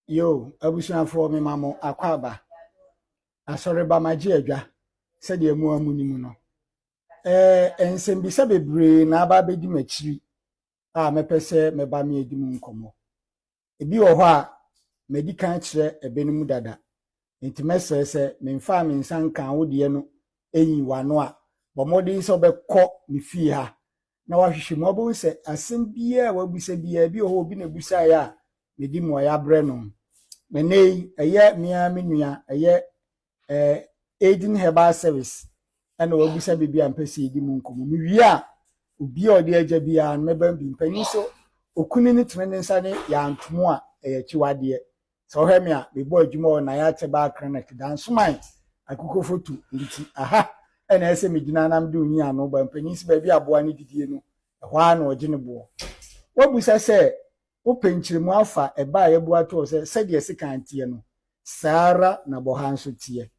Yo, abusuafoɔ, mema mo akwaaba. Asɔreba magye adwa sɛdeɛ mo a monim no. Nsɛmbisa bebree na aba abɛdi m'akyiri a mɛpɛ sɛ mɛba me adi mu nkɔmmɔ. Ebi wɔ hɔ a madi kan kyerɛ ebinom dada, nti mɛsrɛ sɛ memfaa me nsa nkaa wo deɛ no nyi w'ano a, bɔ mmɔden sɛ wobɛkɔ me fie ha na wahwehwɛ mu. Wobɛhu sɛ asɛm biara a wabisa biara, ebi wɔ hɔ obi na ebisaeɛ a mede mmuaeɛ abrɛ no. Na nnɛ yi, ɛyɛ me ara me nua, ɛyɛ Aiden Herbal Service ɛna wabisa biribi a mpɛ sɛ yɛdi mu nkɔmmɔ. Mewie a, obi a ɔde agya biara no mɛba bi. Mpanyin so okuni ne tene ne nsa ne yɛantomo a ɛyɛ akyiwadeɛ. Sɛ ɔhwɛ me a, mebɔ adwuma wɔ Nayate Herbal Clinic, Dansoman Akokofoto, nti aha ɛna ɛsɛ megyina na mede onyi ano ba. Mpanyin sɛ baabi aboa no didie no, ɛhɔ ara na ɔgye ne boɔ. Wabisa sɛ wopɛ nkyerɛmu afa ɛba a yɛbu ato hɔ sɛ sɛdeɛ sekan teɛ no, saa ara na bɔha nso teɛ.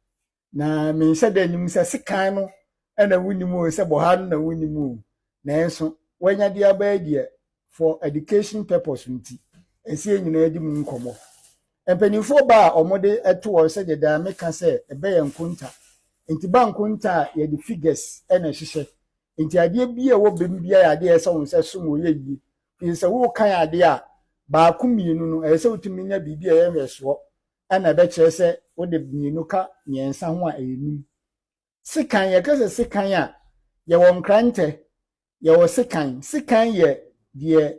Na menhyɛ da anim sɛ sekan no ɛna wonim o, sɛ bɔha no na wonim o, nanso wanya de aba yi deɛ, for education purpose nti, ɛsɛ yɛn nyinaa di mu nkɔmmɔ. Mpanimfoɔ ba a wɔde to hɔ sɛdeɛ daa meka sɛ ɛbɛyɛ nkonta. Nti ba nkonta a yɛde figures ɛna ɛhyehyɛ. Nti adeɛ bi a ɛwɔ bɛm biara yɛ adeɛ a ɛsɛ wɔn sɛ som wɔyɛ yie. Firi sɛ worekan adeɛ a baako mmienu no, ɛyɛ sɛ wotumi nya biribi a ɛyɛ nhwɛsoɔ ɛna ɛbɛkyerɛ sɛ wode mmienu ka mmiɛnsa ho a ɛyɛ num. Sekan, yɛka sɛ sekan a, yɛwɔ nkrantɛ, yɛwɔ sekan. Sekan yɛ deɛ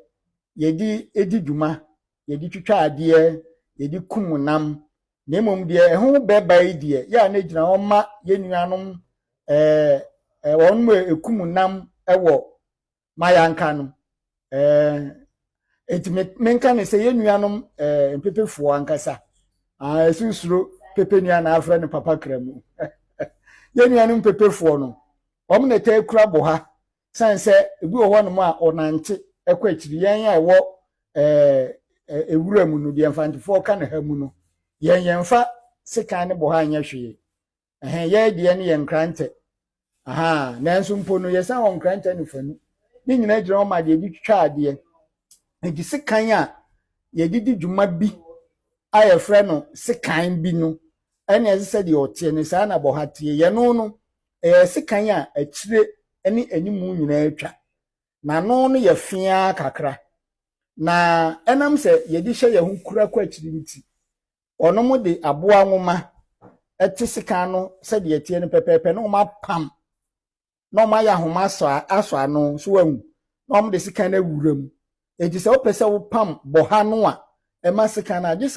yɛde di dwuma, yɛde twitwa adeɛ, yɛde kum nam. Na mmom deɛ ɛho bɛba yi deɛ, yɛ a na gyina hɔ ma yɛn nuanom wɔn mu a ekum nam wɔ mayanka no. Eti menka ne sɛ yɛn nuanom mpepefoɔ ankasa. Ɛsusuro pepe nua na afrɛ no papa kramu. Yɛn nuanom mpepefoɔ no, wɔn na ɛtaa kura bɔ san sɛ ebi wɔ hɔnom a ɔnante kɔ akyiri. Yɛn a ɛwɔ ewura mu no deɛ, mfantefoɔ ka ne ha mu no, yɛn yɛnfa sekan ne bɔ ha nyɛ hwee. Ɛhɛn, yɛn deɛ no yɛ nkrantɛ aha, nanso mpo no yɛsan wɔ nkrantɛ no fanu ne nyinaa gyina hɔ ma deɛ yɛde twitwa adeɛ. Nti sekan a yɛde di dwuma bi a yɛfrɛ no sekan bi no, ɛna ɛsɛ sɛ deɛ ɔteɛ no saa na bɔha teɛ. Yɛno no ɛyɛ sekan a akyire ne animu nyinaa atwa, n'ano no yɛ fea kakra, na ɛnam sɛ yɛde hyɛ yɛn ho kura kɔ akyiri nti, ɔnom de aboa nwoma ɛte sekan no sɛdeɛ ɛteɛ no pɛpɛɛpɛ na wɔn apam na wɔn ayɛ ahoma asɔ ano so ahu na wɔn de sekan no awura mu. Eti sɛ wopɛ sɛ wopam bɔha no a, ɛma sekan no agye sɛ